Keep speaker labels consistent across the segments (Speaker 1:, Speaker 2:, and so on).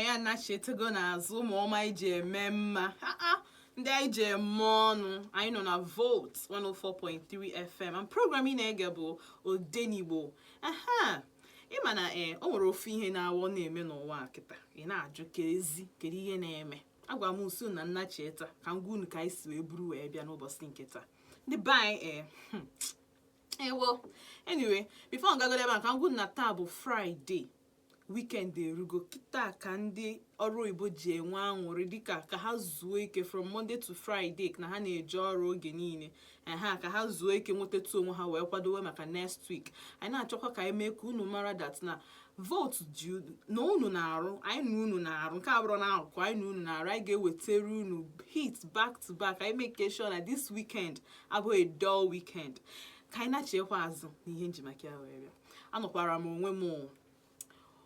Speaker 1: Anyị anachetego n'azụ. Ụmụ ọma anyị ji eme mma, aa ndị anyị ji eme ọnụ. Anyị nọ na Volt 104.3 FM and program ị na-ege bụ Odenigbo. Aha ịma na ee, o nwere ofu ihe na-awọ na-eme n'ụwa a kịta. Ị na-ajụ ka ezi kedu ihe na-eme. Agwa m usu na nna cheta ka m gwa unu ka anyị si wee buru wee bịa n'ụbọchị nke taa, ndị be anyị. Ee, ewo, anyway, before m gagodo ebe a, ka m gwa unu na taa bụ Friday, weekend erugo. Kịta ka ndị ọrụ oyibo ji enwe aṅụrị, dịka ka ha zuo ike from Monday to Friday na ha na-eje ọrụ oge niile ha, ka ha zuo ike, nwetatụ onwe ha wee kwadowe maka next week. Anyị na-achọkwa ka anyị mee ka unu mara that na Volt ji na unu na-arụ, anyị na unu na-arụ. Nke abụrụ na akụkụ anyị na unu na-arụ, anyị ga-ewetara unu hit back to back. Anyị make sure na this weekend abụghị a dull weekend. Ka anyị na-achịkwa azụ n'ihe njimaka ya wee bịa. Anọkwara m onwe m.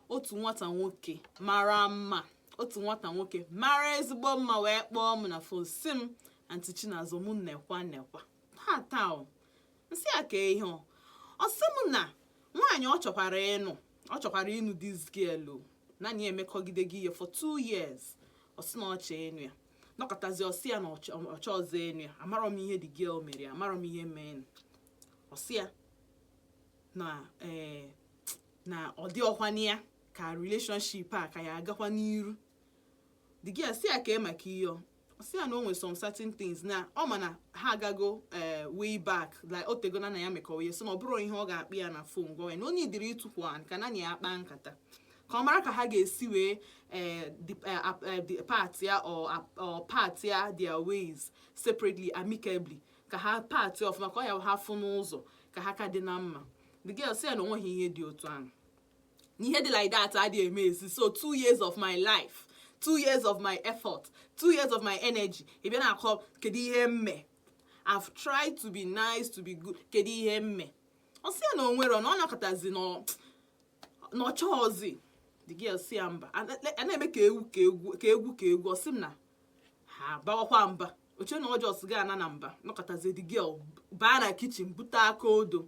Speaker 1: Otu nwata nwoke mara mma, otu nwata nwoke mara ezigbo mma wee kpọọ m na phone, si m, "Aunty Chinazụ, mụ nekwa nekwa ha taa o." Nsị ya ka ihe ọ sị m na nwaanyị ọ chọkwara ịnụ, ọ chọkwara ịnụ this girl o naanị ya emekọgide gị ihe for 2 years. Ọ sị na ọ chọọ ịnụ ya, nọkọtazi ọsị ya na ọchọ ọzọ ịnụ ya. Amarọ m ihe the girl mere ya, amarọ m ihe mee. Ọ sị ya na ee, na ọ dị ọkwana ya ka relationship a ka ya agakwa n'iru. The girl si ya ka e maka ihe ọ sị ya na o nwere some certain things na ọ ma na ha agago way back, like o tego na na ya mekọwa ihe, so na ọ bụrụ ihe ọ ga-akpị ya na phone gwa ya na onye dịrị ịtụkwu an ka na ya akpa nkata ka ọ mara ka ha ga-esi wee part ya or part ya their ways separately, amicably, ka ha part ya ọfụma, ka ọ ya ha fụ n'ụzọ ka ha ka dị na mma. The girl sị ya na onweghị ihe dị otu ahụ, na ihe dị like that adịghị eme esi. So 2 years of my life, 2 years of my effort, 2 years of my energy, ị bịa na-akọ kedu ihe mme? I've tried to be nice, to be good, kedu ihe mme? Ọ sị ya na o nwere na ọ nọkọtazi na ọ chọọzi. The girl si ya mba, a na-eme ka egwu ka egwu ka egwu ka egwu. Ọ sị m na ha bawakwa mba, oche na ọjọọ si ga ana na mba nọkọtazi. The girl baa na kitchen, bute aka odo,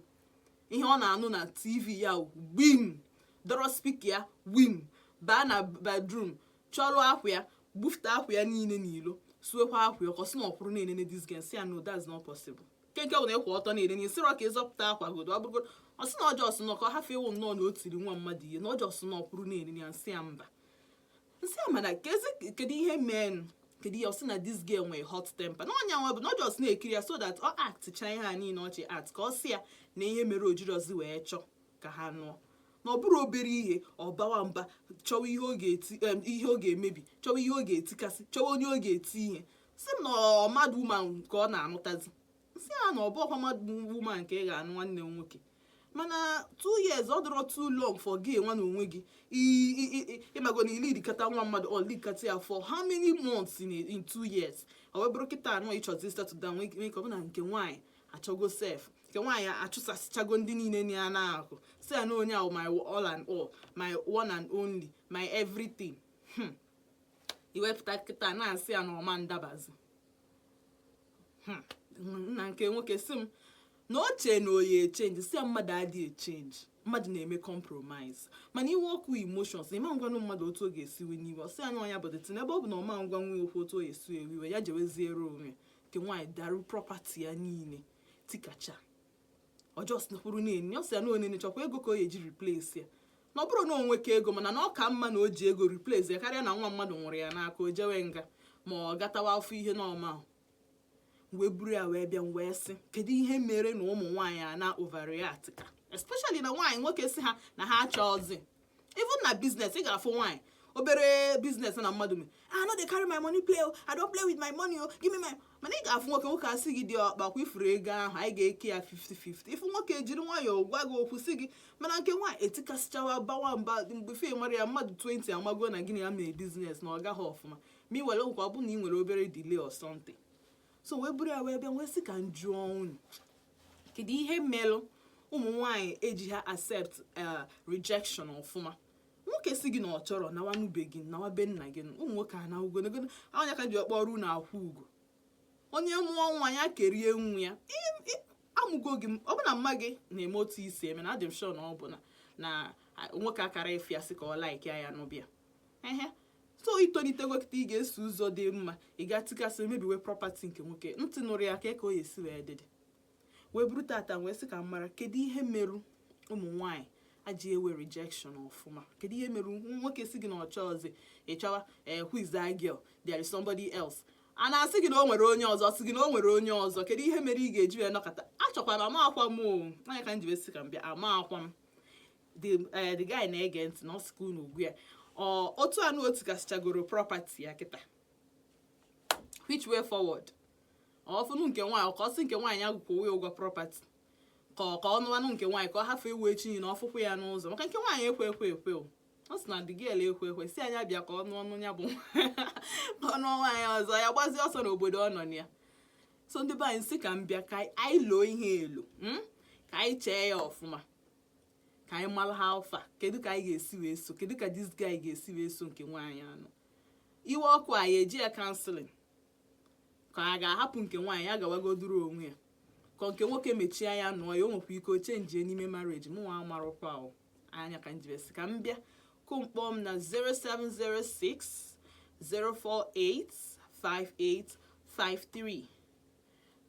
Speaker 1: ihe ọ na-anụ na TV ya, gbim, dọrọ speaker ya, wim, baa na bedroom, chọrọ akwa ya, gbufute akwa ya niile n'ilo, suekwa akwa ya. Ọkọsị na ọkwụrụ na-enene this girl. Si ya no, that's not possible. Nke bụ na ịkwụ ọtọ na-enene isirọ ka ịzọpụta akwa godo. Ọ bụrụgo ọ sị na ọjọọ sị na ọ ka ọ hafụ ịwụ nnọọ na o tiri nwa mmadụ ihe, na ọjọọ sị na ọkwụrụ na-enene ya. Nsị ya mba, nsị ya mana kezi kedu ihe mee, kedu ihe? Ọ sị na this girl nwere hot temper, na ọnya nwa bụ na ọjọọ sị na-ekiri ya so that ọ act cha ihe a niile ọchị act, ka ọ sị ya na ihe mere o jirozi wee chọọ ka ha nụọ, na ọ bụrụ obere ihe ọ bawa mba, chọwa ihe ọ ga-eti, ihe ọ ga-emebi, chọwa ihe ọ ga-etikasị, chọwa onye ọ ga-eti ihe. Sị m na ọ mad woman ka ọ na-anụtazi. Nsị ya na ọ bụ ọkwa mad woman ka ị ga-anụ, nwanne m nwoke, mana 2 years ọ dịrọ too long for gị nwa na onwe gị ịmago na ilidikata nwa mmadụ, ọ lidikata ya for how many months in 2 years? Ọ wee bụrụ kịta anọ ịchọzi settle down, nwee ka ọ bụ na nke nwaanyị achọgo sef, nke nwaanyị achụsasịchago ndị niile na ya na-akụ, si ya na onye ahụ my all and all, my one and only, my everything. Iwepụta kịta na-asị ya na ọma ndabazi. Nna nke nwoke si m na o chee na oyi echange. Si ya mmadụ adịghị echange, mmadụ na-eme compromise, mana iwe ọkụ, emotions, ịma ngwanụ mmadụ otu ọ ga-esi we n'iwe. Ọ sị ya na ọnya bụ the ebe ọ bụ na ọma ngwa nwe okwu otu ọ ga-esi ewe iwe ya, jeweziere onwe. Nke nwaanyị daru property ya niile tikacha, ọjọọ kwuru na-enye. Ọ sị ya na onene chọkwa ego ka ọ ga-eji replace ya, na ọ bụrụ na o nweke ego, mana na ọ ka mma na o ji ego replace ya karịa na nwa mmadụ nwụrụ ya n'aka, o jewe nga ma ọ gatawa afọ ihe n'ọma. Wee buru ya wee bịa, wee sị kedu ihe mere na ụmụ nwaanyị a na overreact, ka especially na nwaanyị nwoke si ha na ha achọọzi. Even na business, ị ga-afụ nwaanyị obere business na mmadụ mee, "I no dey carry my money play o, I don play with my money o, give me my." Mana ị ga-afụ nwoke, nwoke asị gị, "Dị ọkpa kwa ifuru ego ahụ, anyị ga-eke ya 50-50." Ifu nwoke ejiri nwayọọ gwa gị okwu, si gị. Mana nke nwaanyị etikasịchawa, bawa mba, mgbe fe mara ya mmadụ 20 amago na gịnị ya mee business na ọ gaghị ọfụma, ma ị were nkwa ọ bụ na ị nwere obere delay or something. So wee buru ya wee bịa, wee sị ka m jụọ unu, kedu ihe melụ ụmụ nwaanyị eji ha accept rejection ọfụma? Nwoke si gị na ọ chọrọ, nawa nube gị, nawa be nna gị. Ụmụ nwoke a na ugonogono anya ka ji ọkpọrọ unu akwụ ugo. Onye mụọ nwa ya kerie nwa ya. Amụgo gị, ọ bụ na mma gị na-eme otu isi eme na adị m sure na ọ bụ na na nwoke akara efu ya sị ka ọ like ya n'ụbịa ehe. So itolitego kịta, ị ga-eso ụzọ dị mma, ị ga tikasị mebiwe property nke nwoke. Ntị nụrụ ya ka o esi wee dịdị wee buru tata, wee sị ka m mara kedu ihe merụ ụmụ nwanyị aji ewe rejection ọfụma. Kedu ihe merụ nwoke si gị na ọchọ ọzọ, ị chọwa, eh, who is that girl? There is somebody else. A na-asị gị na o nwere onye ọzọ, sị gị na o nwere onye ọzọ. Kedu ihe mere ị ga-eji wee nọkọta achọkwara ama akwa m o anya ka m ji wee sị ka m bịa ama akwa m? The guy na-ege ntị na ọ sịka unu ugwu ya ọ otu anụ otu kasịchagoro property ya kịta. Which way forward? Ọfụnụ nke nwaanyị ka ọ sị nke nwaanyị agwụkwọ ya ụgwọ property, ka ọ nụwanụ nke nwaanyị, ka ọ hafụ ewu echi na ọfụkwụ ya n'ụzọ, maka nke nwaanyị ekwe ekwe ekwe o. Ọ sị na the girl ekwe ekwe si anya bịa ka ọ nụọ ọnụ ya bụ ka ọ nụọ nwaanyị ọzọ, ya gbazie ọsọ n'obodo ọ nọ na ya. So ndị be anyị, sị ka m bịa ka anyị loo ihe elo, Ka anyị chee ya ọfụma, ka anyị mara ha alfa. Kedu ka anyị ga-esi wee so? Kedu ka this guy ga-esi wee so nke nwaanyị anụ iwe ọkụ? Anyị eji ya counseling, ka a ga-ahapụ nke nwaanyị ya gawagoduru onwe ya, ka nke nwoke mechie ya nụọ ya? O nwekwa ike o change n'ime marriage. Mụ nwa amarụkwa o anya ka m jibesi ka m bịa kụmkpọ m na 0706 048 5853,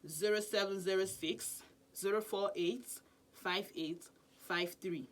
Speaker 1: 0706 048 5853.